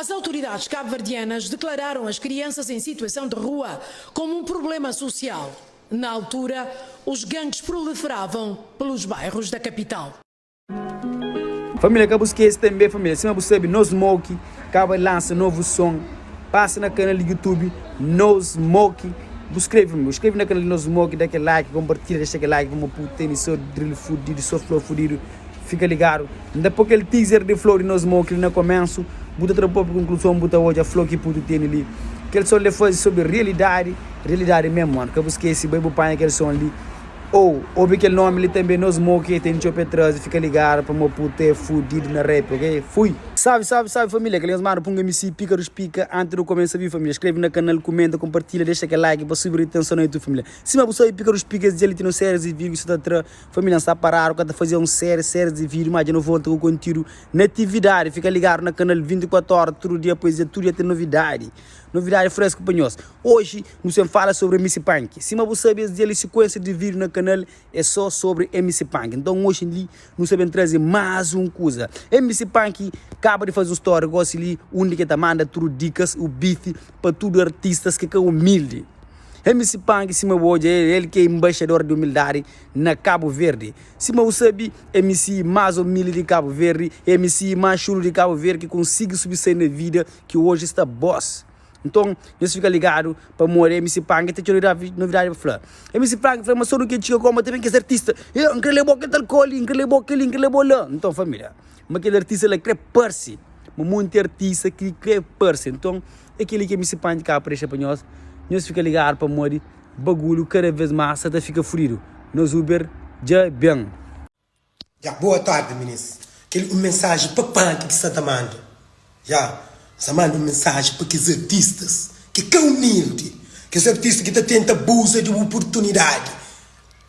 As autoridades cabo-verdianas declararam as crianças em situação de rua como um problema social. Na altura, os gangues proliferavam pelos bairros da capital. Família ka bu skese tanbe família sima bu sabe No Smoke kaba di lansa novu som pasa na kanal di youtube No Smoke bu skrebe bu skrebe na kanal di No Smoke da kel like konpartilha dexa kel like pamodi bu tene so drill fudidu so flow fudidu fika ligadu N ta po kel teaser di flow di No Smoke li na komensu bu ta tra bu propi konkluson bu ta odja flow ki putu tene li kel som li faze sobri realidadi realidadi mesmu mano ka bu skese bai bu panha kel som li Ou, obi kel nomi li tanbe nos mo ki ten txeu pe trazi fika ligadu pamo puta é fudidu na rap ok fui. Salve salve salve família kel nhos manu punga MC pika dos pika anti nu kumesa vídeo família skrebe na kanal kumenta kompartilha dexa kel like pa subi ritenson na youtube família sima bu sabe pika dos pika es dia li ten un séries di vídeo ki sta ta tra família nsta paradu ka ta faze un série séries di vídeo ma dja nu volta ku kontiúdu na atividadi fika ligadu na kanal 24 ora tudu dia pois é tudu dia ten novidadi Novidadi fresku pa nhos. Oji nu sen fala sobri MC Panki. Sima bu sabe es dia li sikuensia di video na kanal é so sobri MC Panki. Nton oji li nu sa ben traze mas un kuza. MC Panki kaba di faze un story gosi li undi ke ta manda tudu dikas u beef pa tudu artistas ki ka umildi. MC Panki sima bu odja el ki é embaixador di umildadi na Kabu Verdi. Sima bu sabe MC mas umildi di Kabu Verdi, MC mas xulu di Kabu Verdi ki konsigi subisai na vida ki oji sta boss. Nton, nhos fika ligadu pamodi MC Punk ten txeu novidadi pa fla. MC Punk fla ma so nu ke txiga koma ta ben kes artista, eh, N kre leba-u kel tal kau li, N kre leba-u kel li, N kre leba-u la. Nton, família, ma kel artista la kre parse, ma monti artista ki kre parse. Nton, é kel-li ki MC Punk kaba pa dexa pa nhos. Nhos fika ligadu pamodi bagulhu kada vês más sa ta fika fudidu. Nos Uber dja ben. Ya boa tarde minis kel un mensaji pa panki ki sa ta manda ya sa manda un mensaji pa kes artistas ki ka humildi kes artista ki ta tenta abusa di oportunidadi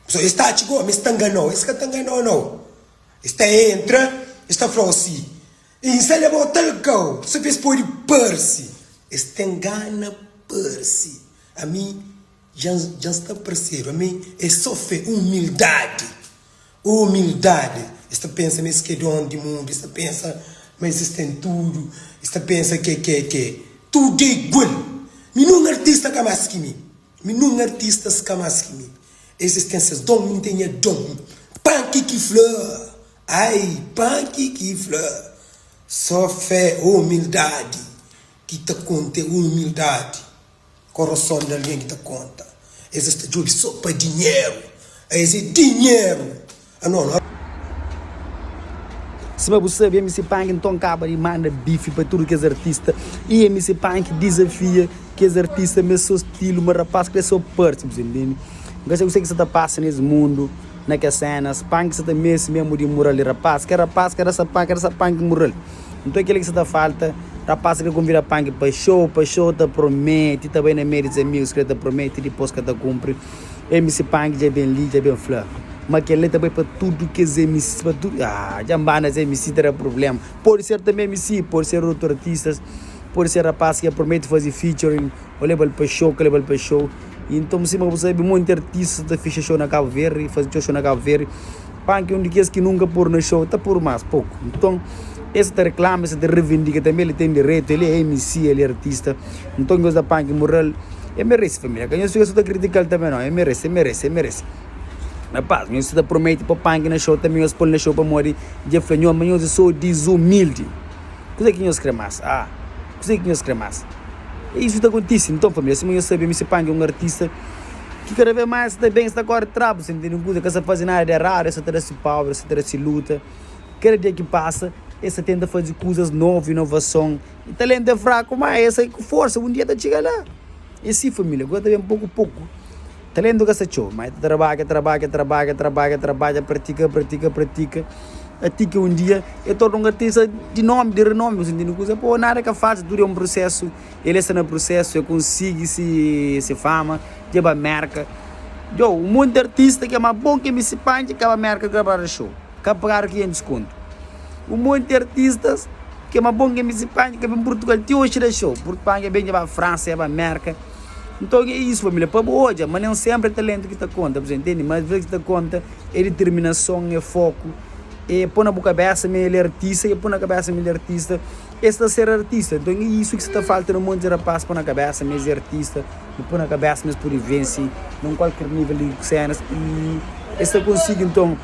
so es ta atxa go ma es ta nganau es ka ta nganau nau es ta entra es ta flau si i sa lebau tal kau so pa es pode parse es ten gana parse ami dja dja sta parsedu ami é so fe humildadi. Humildade, es ta pensa ma es ki é donu di mundu, es ta pensa ma es ten tudu, es ta pensa ke ke ke tudu é igual. Mi nun artista ka más ki mi, mi nun artistas ka más ki mi. Es es ten ses don, mi N ten nha don. Panki ki fla, ai, panki ki fla, só fé, humildadi ki ta konta é humildadi. Korason di algen ki ta konta. Es es ta djobe so pa dinheru. Es é dinheru. Ano no. Sima bu sabe, MC Pank nton kaba di manda bifi pa tudu kes artista i MC Pank dizafia kes artista ma es so stilu, ma rapaz kre so parse, bu sa intende? N ka sai kuse ki sa ta pasa nes mundu, na kes senas, Pank sa ta meste mesmu di mural di rapaz, ke rapaz ka da sa Pank, ka da sa Pank mural. Nton kel-li ki sa ta falta, rapaz kre konvida Pank pa show, pa show ta promete, ta bai na meiu di se amigus kre ta promete, dipos ka ta kunpri. MC Pank dja ben li, dja ben fla ma kel-li ta bai pa tudu kes MC, pa tudu, ah, dja N ba nas MC ta da prubléma. Pode ser tanbe MC, pode ser otu artistas, pode ser rapaz ki dja promete faze featuring, ô leba-l pa show, ka leba-l pa show. Inton, sima bu sabe, monti artista ta fitxa show na Kabu Verdi, faze txeu show na Kabu Verdi. Panki é un di kes ki nunka podu na show, ta podu más poku. Nton, es ta reklama, es ta revindika tanbe, el ten direitu, el é MC, el é artista. Nton, nhos da Panki mural, el merese família. Ka nhos fika so ta kritika-l tanbe nau, el merese, el merese, el merese. Rapaz, nhos ta promete po Panki na show, tanbe nhos po-l na show pamodi dja fla nhos ma nhos é so dizumildi. Kuzê ki nhos krê más? Ah, kuzê ki nhos krê más? É isu ki ta kontise. Nton, família, sima nhos sabe, MC Panki é un artista ki kada vez más sta ben, sta kóre trabu, sen ntende un kuza, ka sta faze nada di eradu, el sta ta da si pau, el sta ta da si luta. Kada dia ki pasa, el sta tenta faze kuzas novu, inovason. I talentu é fraku, má el sai ku forsa, un dia ta txiga la. É si, família, kuza ta ben poku-poku. Talentu ka sta txeu, ma e ta trabadja, trabadja, trabadja, trabadja, trabadja, pratika, pratika, pratika, ati ki un dia e torna un artista di nomi, di renomi, bu ntende kuza? Pô, nada ka fásil, tudu é un prusésu, el sta na prusésu, el konsigi si si fama, dja ba Merka, djo, un monti artista ki é más bon ki MC Panchi ka ba Merka grabadu show, ka pagadu 500 kontu, un monti artistas ki é más bon ki MC Panchi ka ben Purtugal ti oxi da show, Panchi ben dja ba Fransa, dja ba Merka. Nton é isu família, pa bu odja ma nen senpri é talentu ki ta konta, bu ntende? Ma ves ki ta konta é diterminason, é foku, é pô na bu kabesa ma el é artista, é pô na kabesa ma el é artista. Es ta ser artista. Nton é isu ki sa ta falta na monti rapaz pô na kabesa ma es é artista, ma pô na kabesa ma es pode vense na un kualker nível di senas y es ta konsigi. Nton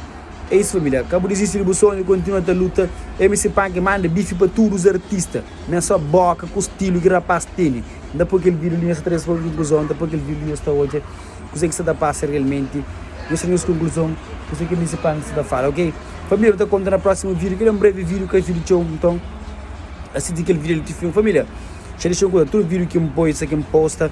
é isu família, ka bu dizisti di bu sonhu, kontinua ta luta. MC Panki manda bifi pa tudu os artista, ma é só boka ku stilu ki rapaz tene. N ta poi kel vídiu li, nhos ta traze pa konkluzon, N ta poi kel vídiu li nhos ta odja kuzê ki sta ta pasa realmenti, nhos tra nhos konkluzon kuzê ki MC Panki sta ta fala, ok? Família, nu ta konta na prósimu vídiu, kel é un brevi vídiu, ka vídiu txeu, nton asiti kel vídiu li ti fin. Família, xa dexa un kuza, tudu vídiu ki N poi, sa ki N posta,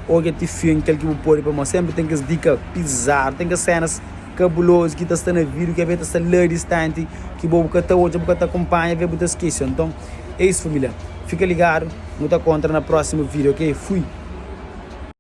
odja ti fin kel ki bu pode, pamodi sénpri ten kes dika pizaru, ten kes sénas kabulozu ki ta sta na vídiu ki avê ta sta la distanti ki bo bu ka ta odja, bu ka ta kunpanha, avê bu ta skese. Nton, é isu família, fika ligadu, nu ta kontra na prósimu vídiu, ok? Fui!